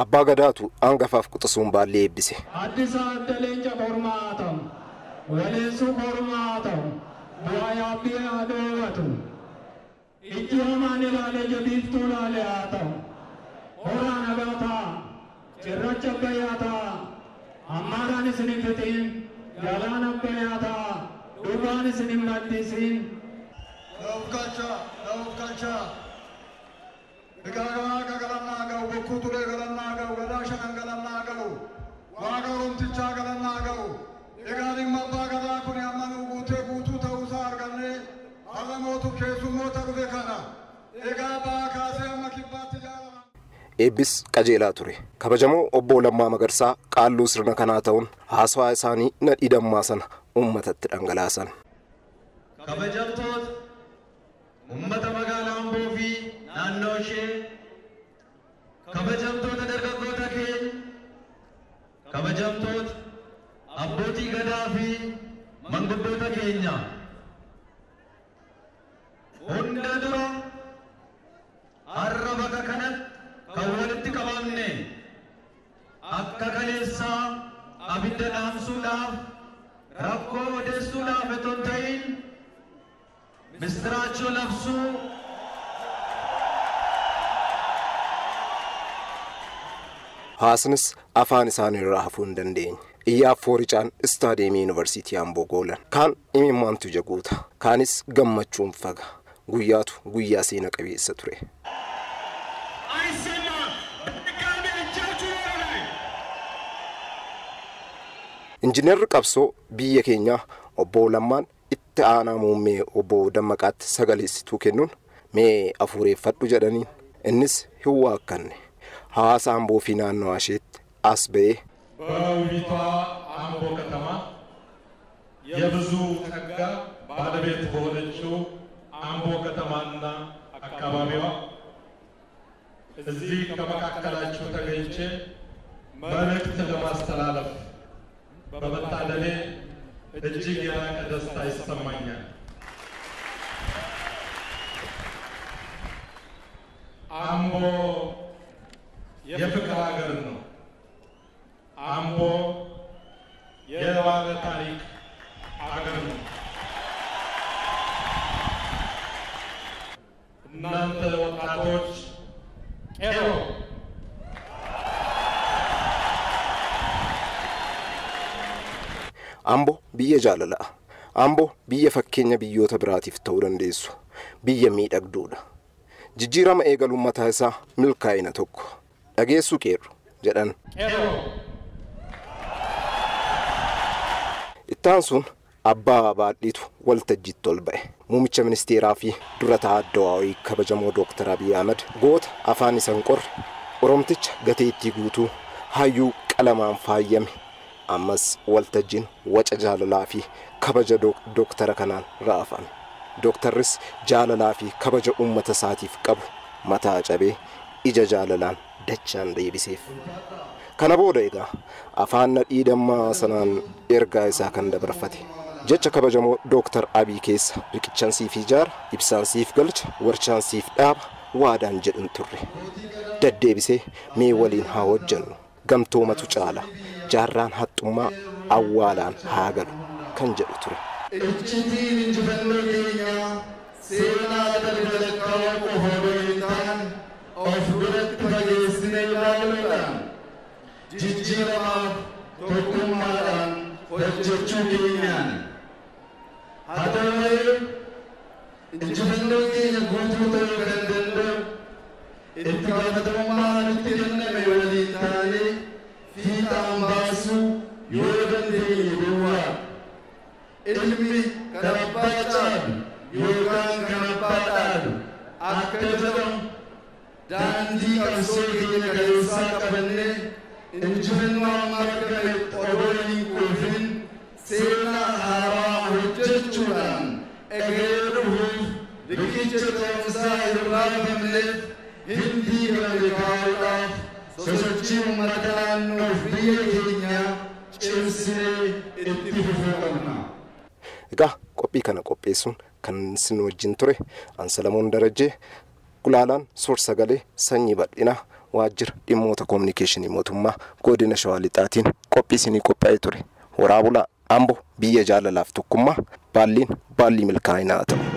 Abbaa Gadaatu hangafaaf quxisuun baallee eebbise. Addisaa adda leenca kormaa haa ta'u, waleessuu kormaa haa ta'u, bu'aa yaabbii haa dhoowwatu. Ijji hamaan ilaalee jabiiftuu ilaalee haa ta'u, horaa nagaa ta'a, cirracha abbayyaa ta'a, hammaaraan isin hin fixiin, galaan abbayyaa ta'a, dhugaan isin hin maddisiin. Nauf galchaa. Egaa Waaqa galannaa ga'u, bokkuu tulee galannaa ga'u, gadaa shanan galannaa ga'u, Waaqa Oromtichaa galannaa ga'u. Egaa dhimma abbaa gadaa kun amma nu guutee guutuu ta'uusaa argannee har'a mootu keessummoota dhufe kana. Egaa ba'aa kaasee amma kibbaatti jaalama. Eebbis qajeelaa ture. Kabajamoo obbo Lammaa Magarsaa qaalluu sirna kanaa ta'uun haasawaa isaanii nadhii dammaa sana uummatatti dhangalaasan. Kabajamtoota uummata magaalaa Amboo fi naannoo ishee, kabajamtoota dargaggoota keenya, kabajamtoota abbootii gadaa fi manguddoota keenya, hunda dura har'a bakka kanatti kan walitti qabamne akka kaleessaa abidda dhaamsuudhaaf rakkoo odeessuudhaaf otoo hin ta'in misiraachoo labsuu. Haasnis afaan isaanii irraa hafuu hin dandeenye. Iyyaaf fooricaan istaadiyeemii Yuunivarsiitii Amboo goolan. Kaan imimmaantu ija guuta. Kaanis gammachuun faga. Guyyaatu guyyaa seena qabeessa ture. Injiinarri qabsoo biyya keenyaa obbo Lammaan itti aanaa muummee obbo Dammaqaatti sagaleessituu kennuun mee afuureeffadhu jedhaniin innis hin waakkanne. Hawaasa Amboo fi naannoo isheetti as ba'ee በውቢቷ አምቦ ከተማ የብዙ ጸጋ ባለቤት በሆነችው አምቦ ከተማና አካባቢዋ እዚህ ከመካከላችሁ ተገኝቼ መልእክት ለማስተላለፍ በመታደሌ እጅግ የላቀ ደስታ ይሰማኛል። አምቦ የፍቅር ሀገር ነው። አምቦ የባለ ታሪክ ሀገር ነው። እናንተ ወጣቶች ቄሮ Ambo biyya jaalalaa. Ambo biyya fakkeenya biyyoota biraatiif ta'uu dandeessu. Biyya miidhagduudha. Jijjiirama eegaluun mataa isaa milkaa'ina tokko. Dhageessuu qeerru jedhan. Ittaan sun abbaa baadhiitu waltajjiitti ol ba'e. Muummicha ministeeraa fi dura taa'aa Addawaawii kabajamoo Dooktar Abiy Ahmed goota afaan isan qorre Oromticha gateettii guutuu hayyuu qalamaan faayyame. Ammas waltajjiin waca jaalalaa fi kabaja dooktara kanaan raafame. Dooktarris jaalalaa fi kabaja uummata isaatiif qabu mataa cabee ija jaalalaan dachaan deebiseef. Kana booda egaa afaan nadhii dammaa sanaan ergaa isaa kan dabarfate. Jecha kabajamoo Dooktar Abiy keessa riqichaan siif ijaara, ibsaan siif galcha, warshaan siif dhaaba waadaan jedhan turre. Daddeebisee mee waliin haa hojjennu. Gamtoomatu caala. Jaarraan haxxummaa awwaalaan haa galu kan jedhu ture. Iccitiin injifannoo keenyaa seenaa daldalakkaa qofa odoo hin taane of biratti fageessinee ilaaluudhaan jijjiiramaaf tokkummaadhaan hojjechuu keenyaan. Haa ta'u malee injifannoon keenya guutuu ta'uu kan danda'u itti gaafatamummaa nutti kenname waliin taanee fiixaan baasuu yoo dandeenye duwwaa. Ilmi kan abbaa caalu yookaan kan abbaa dhaalu akka jedhamu daandii qabsoo keenya kaleessaa qabannee injifannoo amma argame odoo hin quufin seenaa haaraa hojjechuudhaan egeree dhufuuf riqicha ce'umsaa hin raafamneef hin diigamne kaa'uudhaaf sosochii uummata naannoof biyya keenyaa cimsinee itti fufuu qabna. Egaa qophii kana qopheessuun kan isin wajjin ture an Salamoon Darajjee, Gulaalaan Suur-sagalee Sanyii Bal'inaa Waajjira Dhimmoota Kominikeeshinii Mootummaa Godina Shawaa Lixaatiin qophii isinii qophaa'ee ture. Horaa bulaa. Ambo biyya jaalalaaf tokkummaa, baalliin baallii milkaa'inaa haa ta'u.